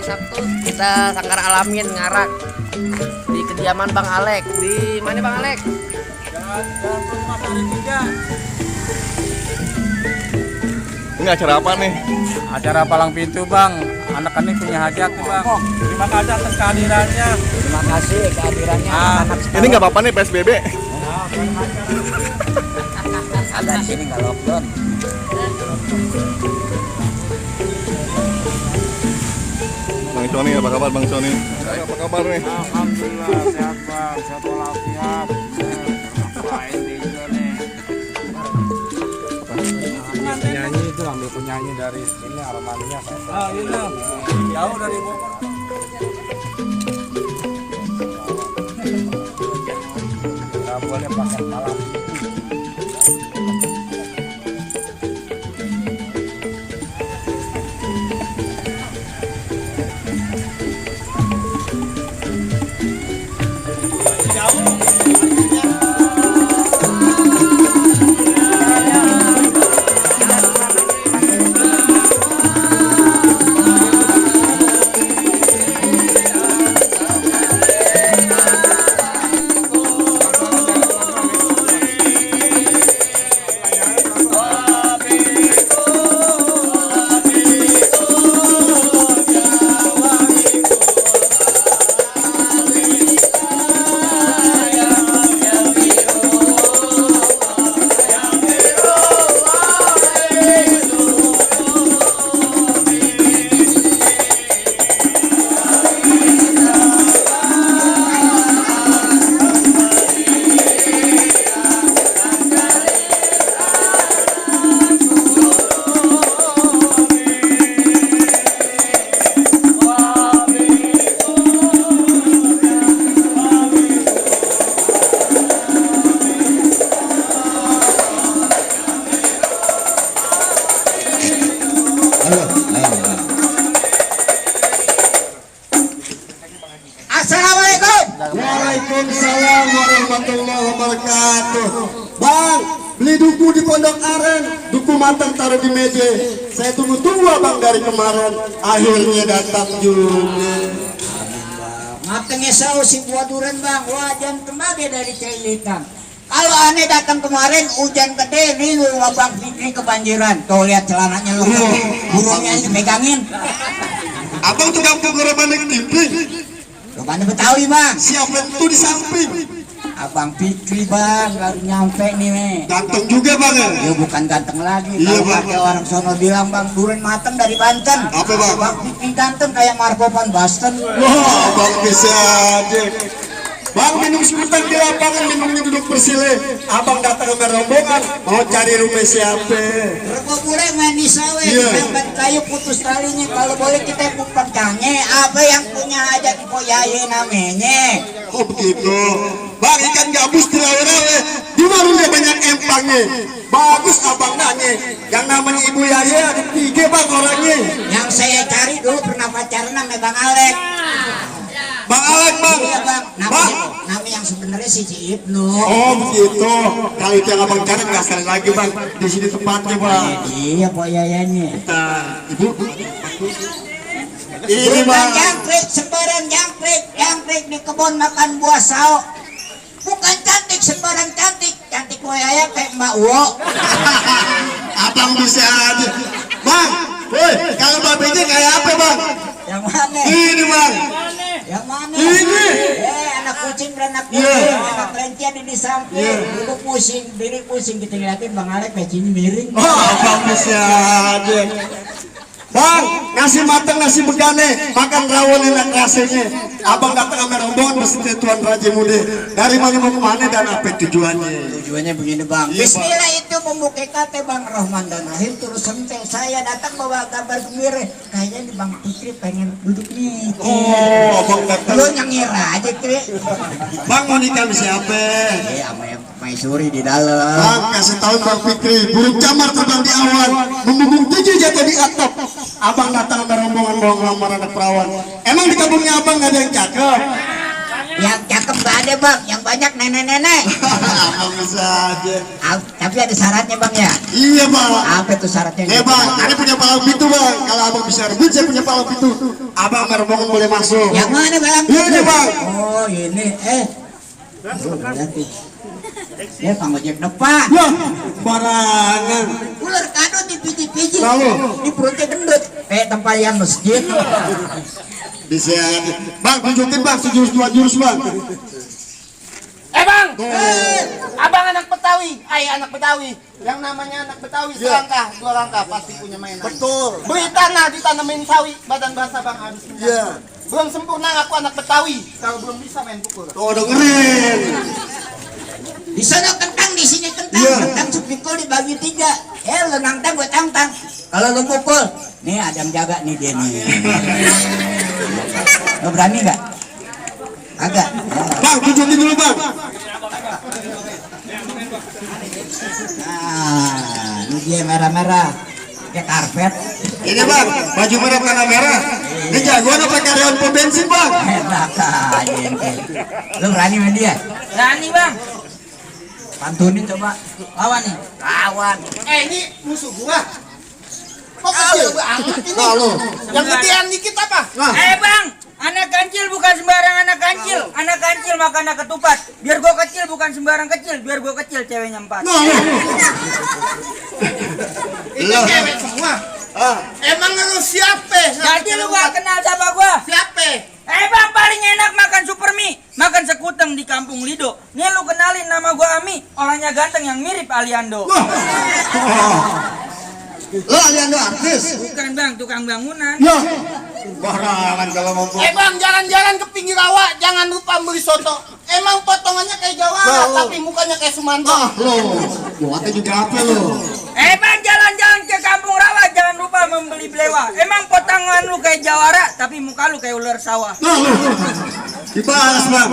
Sabtu kita sangkar alamin ngarak di kediaman Bang Alek. Di mana Bang Alek? Jalan Rumah Sari 3. Ini acara apa nih? Acara palang pintu bang. Anak-anak punya hajat nih bang. Terima kasih atas kehadirannya. Terima kasih kehadirannya anak Ini nggak apa-apa nih PSBB. ada di sini nggak lockdown. Bang Sony, apa kabar Bang Sony? Apa kabar nih? Alhamdulillah sehat bang. Sehat walafiat. Ngapain di juga nih? Penyanyi itu ambil penyanyi dari sini Armania. Ah ini jauh dari Bogor. Nggak boleh pakai palang. Assalamualaikum. Waalaikumsalam warahmatullahi wabarakatuh. Bang, beli duku di Pondok Aren, duku matang taruh di meja. Saya tunggu-tunggu abang dari kemarin, akhirnya datang juga. Matengnya saus si buah durian bang, wajan kembali dari Cilitan. Kalau aneh datang kemarin hujan gede nih rumah Bang Fikri kebanjiran. Tuh lihat celananya lu, burungnya dipegangin. Abang tukang pukul rebanik timping. Rupanya Betawi bang. Siapa itu di samping? Abang Fikri bang, baru nyampe nih. Ganteng juga bang ya? Ya bukan ganteng lagi. Iya, Kalau Bang. kata orang sono bilang bang, durian mateng dari Banten. Apa, Bang? Bang Fikri ganteng kayak Marco van Basten. Wah, abang bisa aja. Bang minum sebentar di lapangan, minumnya duduk bersile. Abang datang ke rombongan, mau cari rumah siapa? Rokok boleh main di sawah, Iya. diangkat kayu putus talinya. Kalau boleh kita bukan cange, apa yang punya hajat poyaye namanya. Oh begitu. Bang ikan gabus terawe-rawe, di warungnya banyak empangnya. Bagus abang nanya. Yang namanya Ibu Yaya ada 3 bang orangnya. Yang saya cari dulu pernah pacaran sama Bang Alek. Bang Alek bang. Iya bang, Bang. nama yang sebenarnya si Ibnu. Oh begitu. Kalau itu yang abang cari nggak sekali lagi bang. Di sini tempatnya bang. Iya poyayanya. Nah, Ibu. Ini Bukan bang. jangkrik, sembarang jangkrik di kebun makan buah sao. Bukan cantik, sembarang cantik. Cantik poyaya kayak Mbak Uwo. Abang bisa aja. Bang, woi, kalau babenya kayak apa bang? Yang mana? Ini bang. Yang mana? Ini. Anak kucing beranak Iya. kucing, anak kelinci ada di samping. Iya. Duduk pusing, diri pusing. Kita liatin Bang Alek pecinya miring. Oh, abang bisa aja. Bang, nasi matang nasi begane, makan rawon enak rasanya. Abang datang sama rombongan beserta Tuan Raja Muda. Dari mana mau kemana dan apa tujuannya? Tujuannya begini bang. Iya, Bismillah itu membuka kate Bang Rahman dan Rahim terus sentel. Saya datang bawa kabar gembira. Kayaknya di Bang Fikri pengen duduk nih. Oh, abang datang. Lu yang ngira aja Kri. Bang mau nikah sama siapa? Sama yang Maisuri di dalam. Bang kasih tahu Bang Fikri, burung camar terbang di awan, membubung 7 jatuh di atap. Abang datang sama rombongan bawa ngelamar anak perawan. Emang di kampungnya abang gak ada yang cakep? Yang cakep gak ada bang, yang banyak nenek-nenek. Abang bisa aja. Tapi ada syaratnya bang ya. Iya bang. Apa tuh syaratnya? Bang, ini punya palang pintu bang. Kalau abang bisa rebut saya punya palang itu, abang merombongan boleh masuk. Yang mana palang Ini bang. Oh ini berarti ya Kang Ojek depan. Ya, barangan. Ular kado dipiji-piji. Lalu? Di perutnya gendut. Kayak tempayan masjid. Bisa. Bang, tunjukin bang, sejurus dua jurus bang. Bang, abang anak Betawi, anak Betawi. Yang namanya anak Betawi selangkah, dua langkah pasti punya mainan. Betul. Beli tanah ditanamin sawi, badan bahasa bang habis. Iya. Belum sempurna aku anak Betawi, kalau belum bisa main pukul. Tuh dengerin. Di sana kentang, di sini kentang. Iya. Kentang sepikul dibagi 3. Lu nangtang gue tangtang. Kalau lu pukul, nih Adam jaga nih dia nih. Lo berani nggak? Agak. Bang, tunjukin dulu bang. Nah, ini dia merah-merah. Kayak karpet. Ini bang, baju merah warna merah. Ini jagoan apa karyawan pom bensin bang? Enak aja ente. Lu berani sama dia? Berani bang. Pantunin coba. Lawan nih. Lawan. Ini musuh gua. Kok kecil banget ini? Lalu. Yang gedean dikit apa? Nah. Bang, anak kancil bukan sembarang anak kancil. Anak kancil makan anak ketupat. Biar gua kecil bukan sembarang kecil. Biar gua kecil ceweknya 4. Itu cewek semua. Emang lu siapa? Jadi lu gak kenal sama gua. Siapa? Bang, paling enak makan super mie. Makan sekuteng di kampung Lido. Nih lu kenalin nama gua Ami. Orangnya ganteng yang mirip Aliando. Lo Aliando artis. Bukan bang, tukang bangunan. Ya. Barangan kalau ngomong. Bang, jalan-jalan ke pinggir rawa, jangan lupa beli soto. Emang potongannya kayak Jawara, tapi mukanya kayak Sumanto. Lo. Buatnya juga apa lo? Bang, jalan-jalan ke kampung rawa, jangan lupa membeli belewa. Emang potongan lu kayak Jawara, tapi muka lu kayak ular sawah. Lo. Dibalas bang.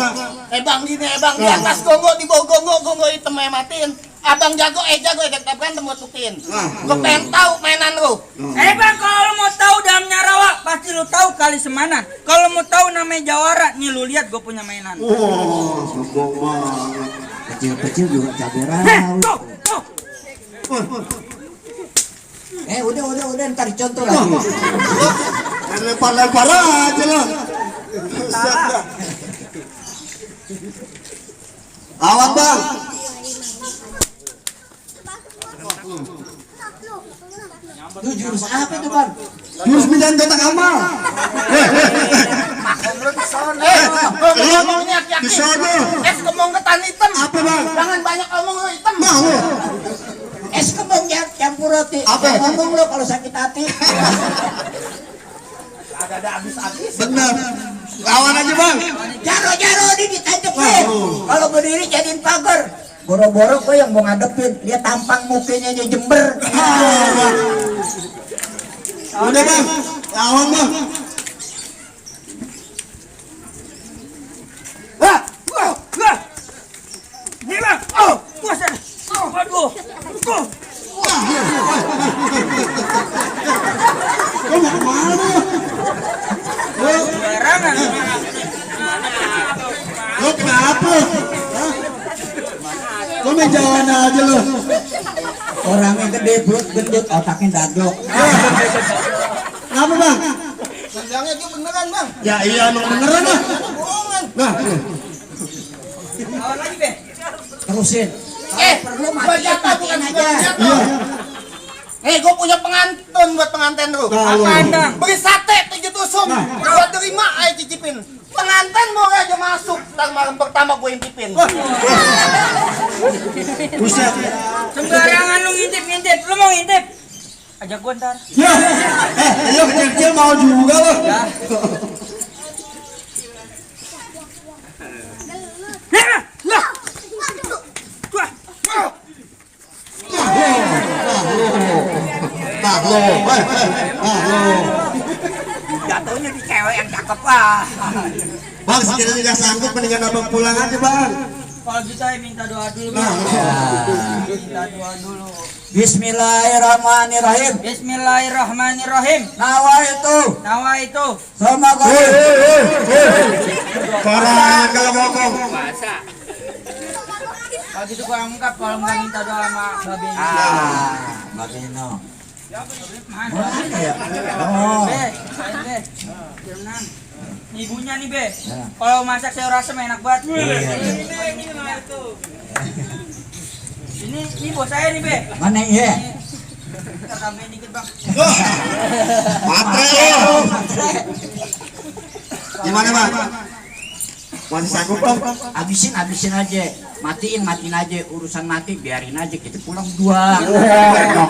Bang gini, bang di atas gongo, di bawah gongo, gongo hitam matiin. Abang jago, jago, tetap kan temu tukin. Gue pengen tahu mainan lu. Bang, kalau lu mau tahu dalamnya rawa, pasti lu tahu kali semanan. Kalau mau tahu namanya Jawara, nih lu lihat gue punya mainan. Oh, sombong banget. Kecil-kecil juga cabai Tuh, tuh. Udah ntar contoh lagi. Lempar-lempar aja lo. Awan bang. Lu jurus apa itu bang? Jurus pindahan kotak amal. Ngomongnya Di hati-hati. sana. Kemong ketan hitam. Apa bang? Jangan banyak ngomong lu hitam. Mau. Es kembang campur roti. Apa? Ngomong lo kalau sakit hati. Ada habis-habis. Benar. Lawan aja bang. Jaro ini ditancapin. Kalau berdiri jadiin pagar. Boro-boro kok yang mau ngadepin, dia tampang mukanya aja Jember. Udah bang. Lawan bang. Nih bang, puasa. Waduh, Kau mau kemana? barangan. Lo kenapa? Lo main jalan aja lo. Orangnya gede, perut gendut, otaknya dadok. Kenapa bang? Bilangnya dia beneran bang. Ya iya emang beneran lah. Bohongan. Nah, Lawan lagi be. Terusin. Perlu Gua mati jatah bukan matiin gua aja. jatah. Gue punya pengantun buat pengantin lu. Apaan bang? Beli sate 7 tusuk. Gua terima, ayo cicipin. Pengantin mau aja masuk. Ntar malam pertama gue intipin. buset. Sembarangan lu ngintip. Lu mau ngintip? Ajak gua ntar. Ya, lo kecil-kecil mau juga lo. Lah. Nah lo, Jatuhnya di cewek yang cakep ah. bang sekiranya tidak sanggup mendingan abang pulang aja bang. Kalau gitu ayo minta doa dulu bang. Minta doa dulu. Bismillahirrahmanirrahim. Bismillahirrahmanirrahim. Nawa itu Sama sama Hei, gue. hei, hei. Barangan kalau ngomong. Kalau gitu gua ungkap kalau nggak minta doa sama Babe. Bagino. Mana ya? Oh. Be, be. Jangan. Ibunya nih be, kalau masak sayur asem enak banget. Ini bos saya nih be. Mana ya? Kita tambahin dikit bang. Matre lo. Gimana bang? Masih sanggup bang? Habisin aja. Matiin aja. Urusan mati biarin aja, kita pulang berdua.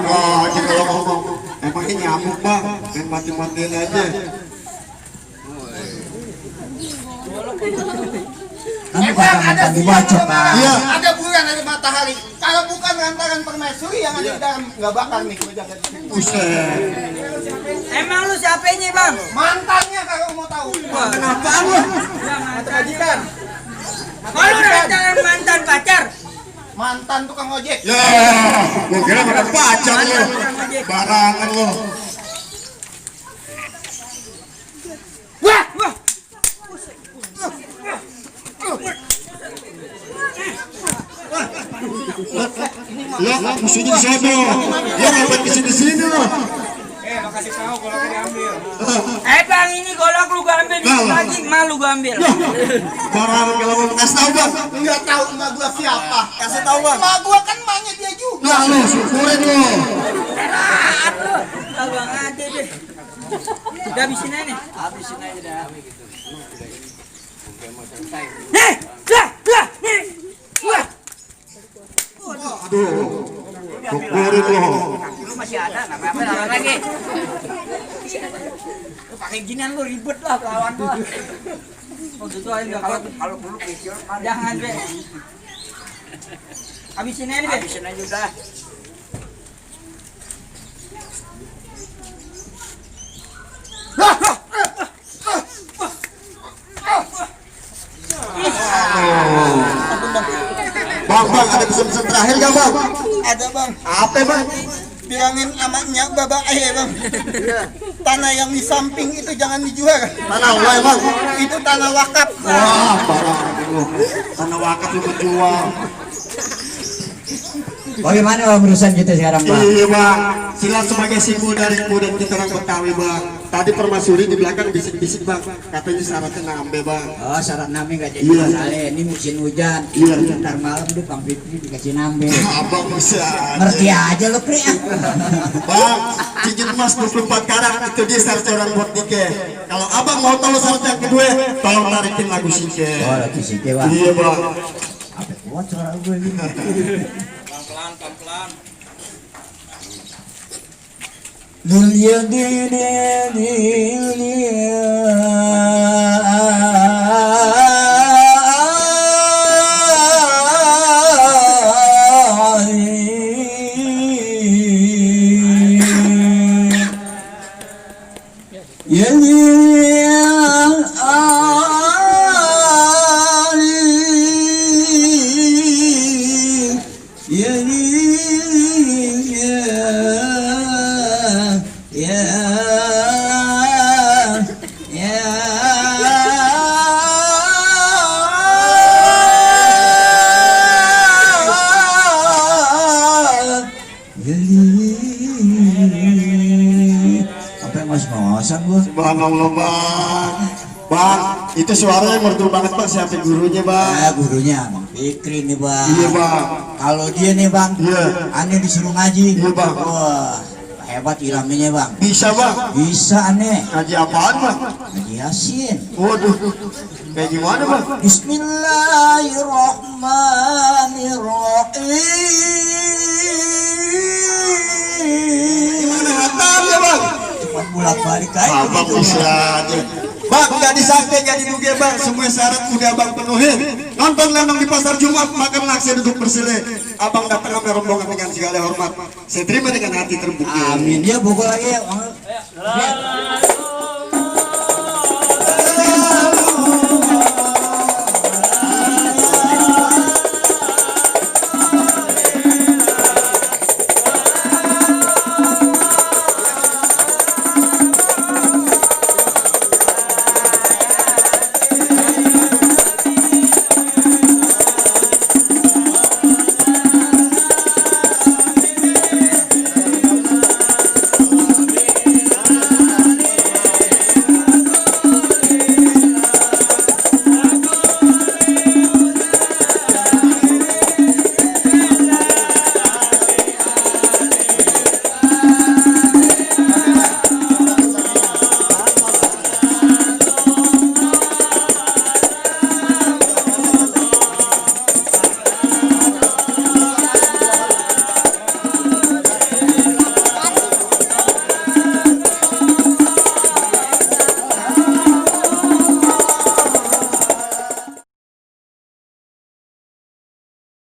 Oh, jadi kalau ngomong emangnya nyamuk bang, main mati-matiin aja. Nanti Bang, ada bakal siang, dibaca kan. Iya. ada bulan, ada matahari. Kalau bukan lantaran permaisuri yang ada di dalam, nggak bakal nih gue jaga di sini. Buset. Emang lu siapanya bang? Mantannya kalau mau tahu. Kenapa lu? Majikan. Kalau udah mantan pacar, Mantan tukang ojek. Ya, gua kira makan pacar lu. Barangan lu. wah, wah. Lo musuhnya di sono. Dia ngapain kesini-sini lo? Makasih tahu kalau diambil. Bang ini golok lu gua ambil dikit lagi, malu gua ambil. Barangan kalau mau kasih tahu bang. Nggak tahu emak gua siapa. Kasih tahu bang. Emak gua kan emaknya dia juga. Nah lu syukurin lu. Abang aja deh. Udah habisin aja nih. Nih, lah, nih. Wah. Aduh. Syukurin lu. Lu masih ada, nggak apa-apa lagi. Lu pakai ginian lu ribet lah lawan gua. Oh gitu aja nggak kalau dulu kecil. Jangan be. Habisin aja be. Habisin aja udah. Bang, ada pesan-pesan terakhir gak bang? Ada bang. Apa bang? Bilangin amaknya babak bang. Tanah yang di samping itu jangan dijual. Tanah Allah bang. Itu tanah wakaf. Wah, barangan lu. Tanah wakaf lu menjual. Bagaimana bang urusan kita sekarang bang? Iya bang, silat sebagai simbol dari kemudian kita orang Betawi bang. Tadi permasuri di belakang bisik-bisik bang, katanya syaratnya nambe bang. Oh syarat nambe nggak jadi Iya. masalah. Ini musim hujan. Iya. Ntar malam tuh Bang Fitri dikasih nambe. Abang bisa aja. Ngerti aja lo Pri. Bang, cincin emas 24 karat itu dia syarat orang buat nikah. Kalau abang mau tahu syarat yang kedua, tolong tarikin lagu Sike. Oh lagi sih bang. Iya bang. Apa kuat suara gue ini? Pelan-pelan. Dunia Subhanallah bang. Bang, itu suaranya merdu banget bang. Siapa gurunya bang? Ya gurunya Bang Fikri nih bang. Iya bang. Kalau dia nih bang, Iya. aneh disuruh ngaji. Iya, Bang. Wah hebat iramanya bang. Bisa bang. Bisa aneh. Ngaji apaan bang? Ngaji Yasin. Waduh. Kayak gimana bang? Bismillahirrahmanirrahim. Gimana hatamnya bang? Cuma bolak balik aja. Abang bisa aja. Bang, nggak disangka, nggak diduga bang. Semua syarat udah abang penuhin. Nonton lenong di pasar Jumat, makan langsung duduk bersele. Abang datang sama rombongan dengan segala hormat. Saya terima dengan hati terbuka. Amin. Dia pukul lagi.